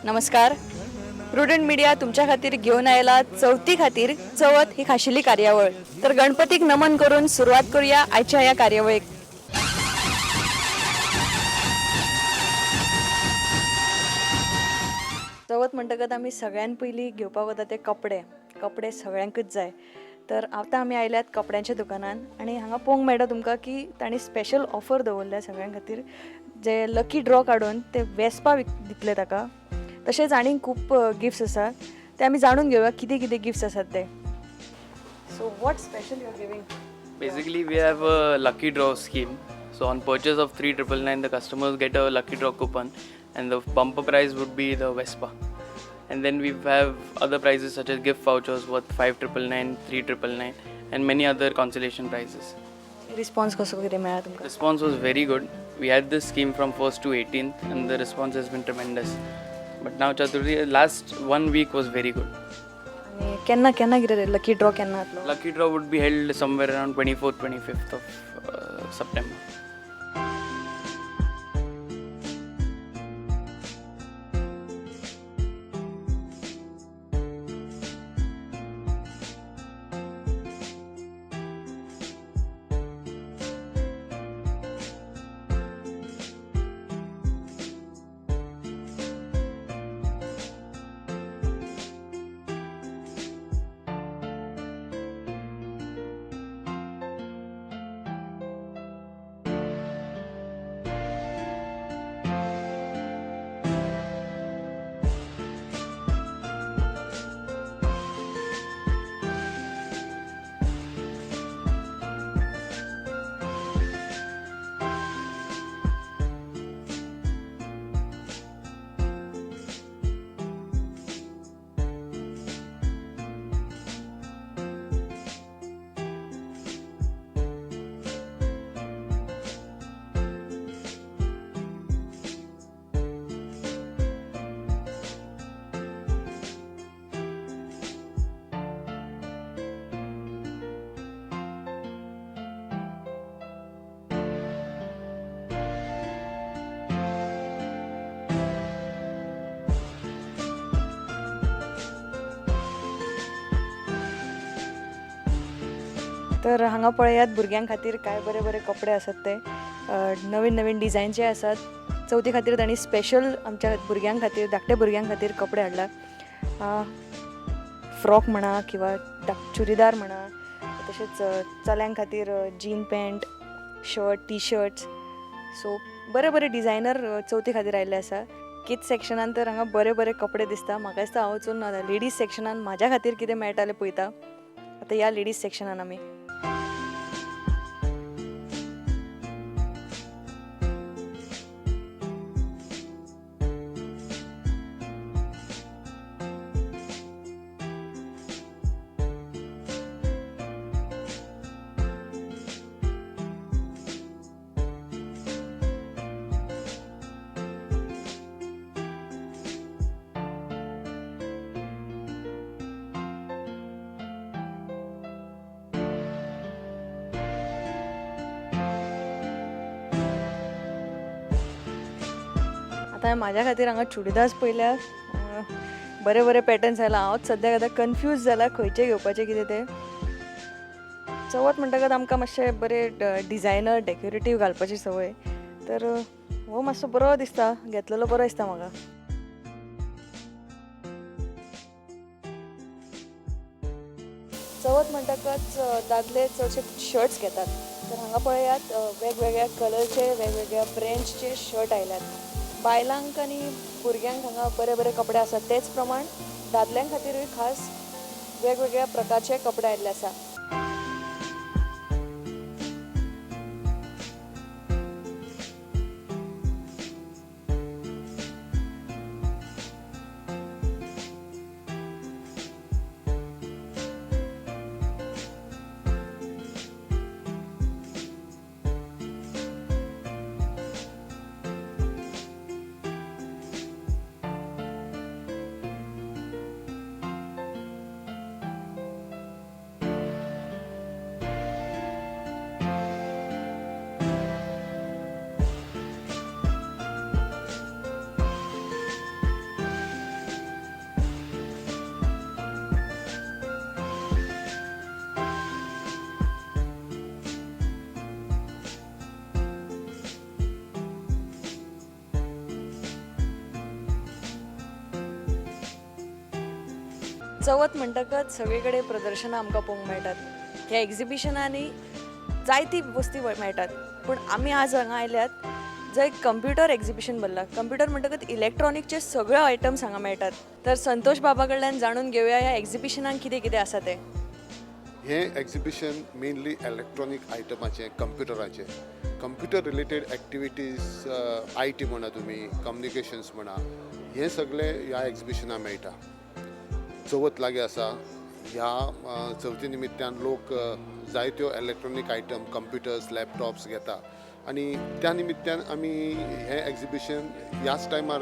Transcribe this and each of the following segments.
नमस्कार. Prudent media तुमच्या खातीर घेवन आयला चवथी खातीर चवथ ही खाशेली कार्यावळ. तर गणपतीक नमन करून सुरवात करूया आयच्या ह्या कार्यावळीक. चवथ म्हणटकच आमी सगळ्यान पयलीं घेवपाक वता ते कपडे. कपडे सगळ्यांकच जाय. तर आतां आमी आयल्यात कपड्यांच्या दुकानान आनी हांगा पळोवंक मेळटा तुमकां की तांणी स्पेशल ऑफर दवरल्या सगळ्यां खातीर, जे लकी ड्रॉ काडून ते वेस्पा दितले ताका. तशेंच आनीक खूब गिफ्ट्स आसात, ते आमी जाणून घेवया कितें कितें गिफ्ट्स आसात ते. So what special you are giving? Basically, we have a lucky draw scheme. So on purchase of 3999, the customers get a lucky draw coupon, and the bumper prize would be the Vespa. And then we have other prizes such as gift vouchers worth 5999, 3999, and many other consolation prizes. Response कसो कितें मेळ्ळा तुमकां? Response was very good. We had this scheme from 1st to 18th, and the response has been tremendous. But now Chaturthi, last one week was very good. आनी केन्ना केन्ना कितें lucky draw केन्ना जातलो? Lucky draw would be held somewhere around 24th, 25th of September. तर हांगा पळयात भुरग्यां खातीर काय बरे बरे कपडे आसात ते, नवीन नवीन डिजायनचे आसात. चवथी खातीर तांणी स्पेशल आमच्या भुरग्यां खातीर, धाकट्या भुरग्यां खातीर कपडे हाडला. फ्रॉक म्हणा किंवा चुडीदार म्हणा, तशेंच चल्यां खातीर jean pant, shirt, T shirts. So बरे बरे डिजायनर चवथी खातीर आयिल्ले आसा. किड्स सेक्शनान तर हांगा बरे बरे कपडे दिसता. म्हाका दिसता हांव वचून लेडीज सेक्शनान म्हाज्या खातीर कितें मेळटालें पळयता. आतां ह्या लेडीज सेक्शनान आमी आतां म्हाज्या खातीर हांगा चुडीदार्स पळयल्या, बरे बरे पॅटर्न्स आयला. हांवच सद्याक आतां कन्फ्यूज जाला खंयचे घेवपाचे कितें ते. चवथ म्हणटकच आमकां मातशे बरे डिजायनर डेकोरेटीव घालपाची संवय, तर हो मातसो बरो दिसता, घेतलेलो बरो दिसता म्हाका. चवथ म्हणटकच दादले चडशे शर्ट्स घेतात. तर हांगा पळयात वेगवेगळ्या कलरचे वेगवेगळ्या ब्रँड्सचे शर्ट आयल्यात. बायलांक आनी भुरग्यांक हांगा बरे बरे कपडे आसात, तेच प्रमाण दादल्यां खातीरूय खास वेगवेगळ्या प्रकारचे कपडे आयिल्ले आसा. चवथ म्हणटकच सगळे कडेन प्रदर्शनां आमकां पळोवंक मेळटात. ह्या एग्जिबिशनांनी जायती वस्ती मेळटात, पूण आमी आज हांगा आयल्यात जंय कंप्युटर एग्जिबिशन भरलां. कंप्युटर म्हणटकच इलेक्ट्रॉनिकचे सगळे आयटम्स हांगा मेळटात. तर संतोष बाबा कडल्यान जाणून घेवया ह्या एग्जिबिशनान कितें कितें आसा तें. हें एग्जिबिशन मेनली इलेक्ट्रॉनीक आयटमाचें, कंप्युटराचें, कंप्युटर रिलेटेड एक्टिविटीज, IT म्हणा तुमी, कम्युनिकेशन्स म्हणा, हें सगळें ह्या एग्जिबिशनाक मेळटा. चवथ लागीं आसा. ह्या चवथी निमित्तान लोक जायत्यो इलेक्ट्रॉनीक आयटम, कंप्युटर्स, लॅपटॉप्स घेता आनी त्या निमित्तान आमी हें एग्जिबिशन ह्याच टायमार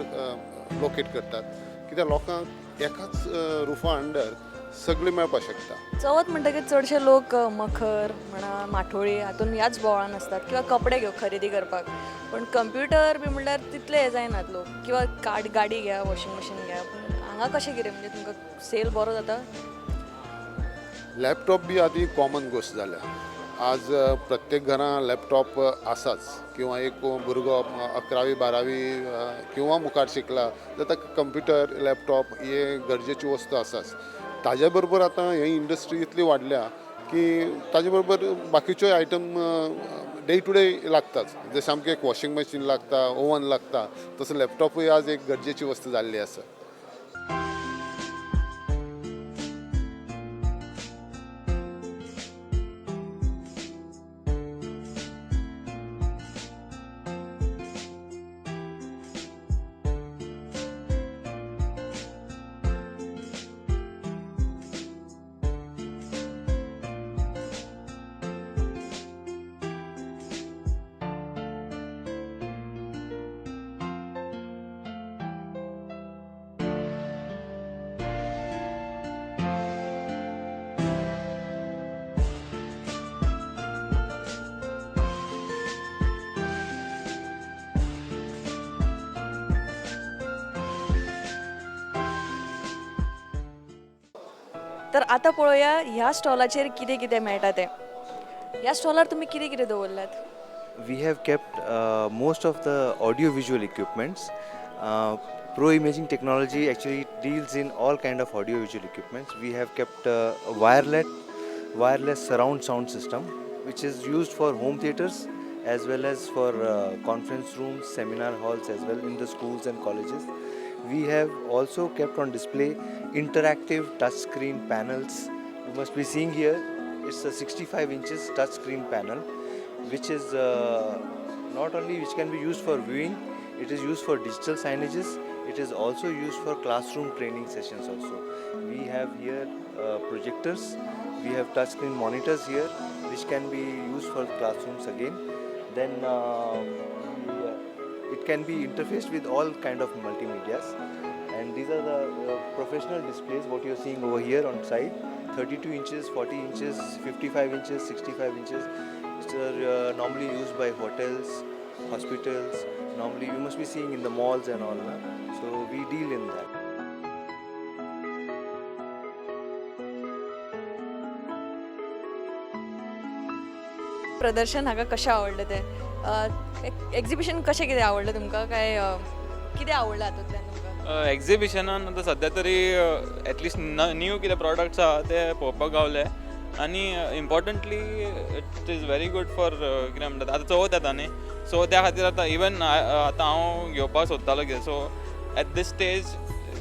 लोकेट करतात, कित्याक लोकांक एकाच रुफा अंडर सगळें मेळपाक शकता. चवथ म्हणटकीर चडशे लोक मखर म्हणा, माठोळी हातून ह्याच बोवाळान आसतात किंवा कपडे घेव खरेदी करपाक. पूण कंप्युटर बी म्हणल्यार तितले हे जायनात लोक, किंवा गाडी घ्या, वॉशिंग मशीन घ्या. पूण हांगा कशें कितें, म्हणजे तुमकां सेल बरो जाता? लॅपटॉप बी आदी कॉमन गोश्ट जाल्या. आज प्रत्येक घरां लॅपटॉप आसाच, किंवा एक भुरगो 11वी 12वी किंवा मुखार शिकला तर ताका कंप्युटर, लॅपटॉप हे गरजेची वस्तू आसाच. ताज्या बरोबर आतां ही इंडस्ट्री इतली वाडल्या की ताजे बरोबर बाकीच्योय आयटम डे टू डे लागताच. जशें आमकां एक वॉशिंग मशीन लागता, ओवन लागता, तसो लॅपटॉपूय आज एक गरजेची वस्तू जाल्ली आसा. तर आतां पळोवया ह्या स्टॉलाचेर कितें कितें मेळटा तें. ह्या स्टॉलार तुमी कितें कितें दवरल्यात? We have kept most of the audio visual equipments. Pro Imaging Technology actually deals in all kind of audio visual equipments. We have kept a wireless surround sound system, which is used for home theaters as well as for conference rooms, seminar halls as well in the schools and colleges. We have also kept on display interactive touchscreen panels. You must be seeing here, it's a 65 inches touchscreen panel, which is not only which can be used for viewing, it is used for digital signages, it is also used for classroom training sessions also. We have here projectors, we have touchscreen monitors here, which can be used for classrooms again. Then it can be interfaced with all kind of multimedias, and these are the professional displays what you are seeing over here on side, 32 inches, 40 inches, 55 inches, 65 inches, which are normally used by hotels, hospitals. Normally you must be seeing in the malls and all, na? So we deal in that. प्रदर्शन हांगा कशें आवडलें तें, exhibition कशें कितें आवडलें तुमकां, काय कितें आवडलें हातूंतल्यान तुमकां? एग्जिबिशनान आतां सद्या तरी एटलिस्ट न्यू कितें प्रोडक्ट्स आहा ते पळोवपाक गावले, आनी importantly it is very good for कितें म्हणटात, आतां चवथ येता न्ही, सो त्या खातीर आतां इवन आतां हांव घेवपाक सोदतालो कितें, so at this stage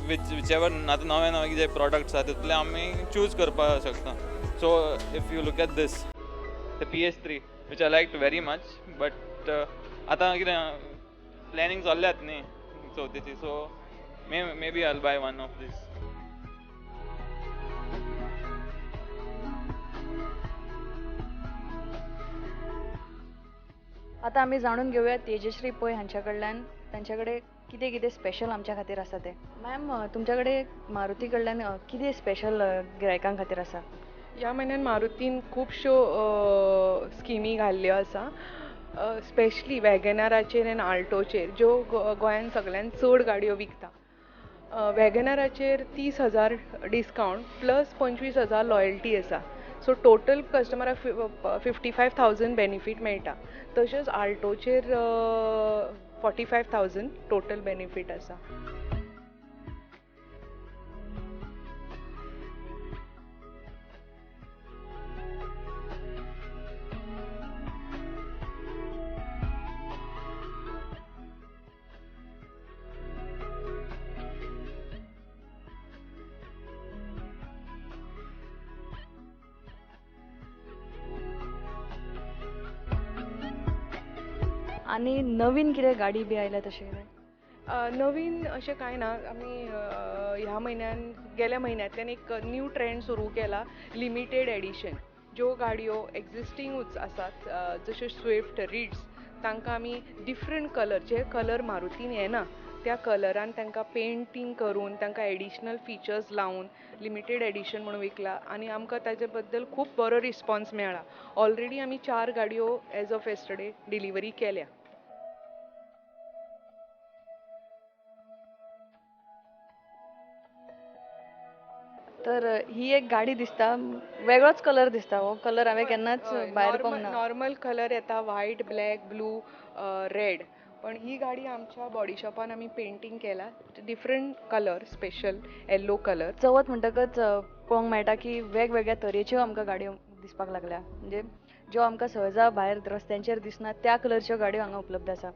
whichever आतां नवे नवे कितें प्रोडक्ट्स आहा तितूंतले आमी चूज करपाक शकता. So if you look at this, the PS3, which I like very much, but आतां कितें प्लॅनिंग चल्ल्यात न्ही चवथीची, so maybe I'll buy one of these. आतां आमी जाणून घेवया तेजश्री पै हांच्या कडल्यान, तांच्या कडेन कितें कितें स्पेशल आमच्या खातीर आसा तें. मॅम, तुमच्या कडेन मारुती कडल्यान कितें स्पेशल गिरायकां खातीर आसा? ह्या म्हयन्यान मारुतीन खुबश्यो स्किमी घाल्ल्यो आसा, स्पेशली वॅगनाराचेर आनी आल्टोचेर, ज्यो गोंयान सगळ्यान चड गाडयो विकता. वॅगनाराचेर 30,000 डिस्कावंट प्लस 25,000 लॉयल्टी आसा, सो टोटल कस्टमराक 55,000 बेनिफीट मेळटा. तशेंच आल्टोचेर 45,000 टोटल बेनिफीट आसा. आनी नवीन कितें गाडी बी आयल्या तशें कितें? नवीन अशें कांय ना. आमी ह्या म्हयन्यान, गेल्या म्हयन्यांतल्यान एक न्यू ट्रेंड सुरू केला, लिमिटेड एडिशन. ज्यो गाडयो एग्जिस्टिंगूच आसात, जश्यो स्विफ्ट, रिट्स, तांकां आमी डिफरंट कलर, जे कलर मारुतीन येना त्या कलरान तांकां पेंटींग करून, तांकां एडिशनल फिचर्स लावन लिमिटेड एडिशन म्हणून विकला आनी आमकां ताजे बद्दल खूब बरो रिस्पोन्स मेळ्ळा. ऑलरेडी आमी चार गाडयो एज ऑफ येस्टरडे डिलिव्हरी केल्या. तर ही एक गाडी दिसता, वेगळोच कलर दिसता. हो कलर हांवें केन्नाच भायर पळोवंक ना. नॉर्मल कलर येता व्हायट, ब्लॅक, ब्लू, रेड, पण ही गाडी आमच्या बॉडी शॉपान आमी पेंटींग केला different colour, special yellow colour. चवथ म्हणटकच पळोवंक मेळटा की वेगवेगळ्या तरेच्यो आमकां गाडयो दिसपाक लागल्या, म्हणजे ज्यो आमकां सहजा भायर रस्त्यांचेर दिसना त्या कलरच्यो गाडयो हांगा उपलब्ध आसा.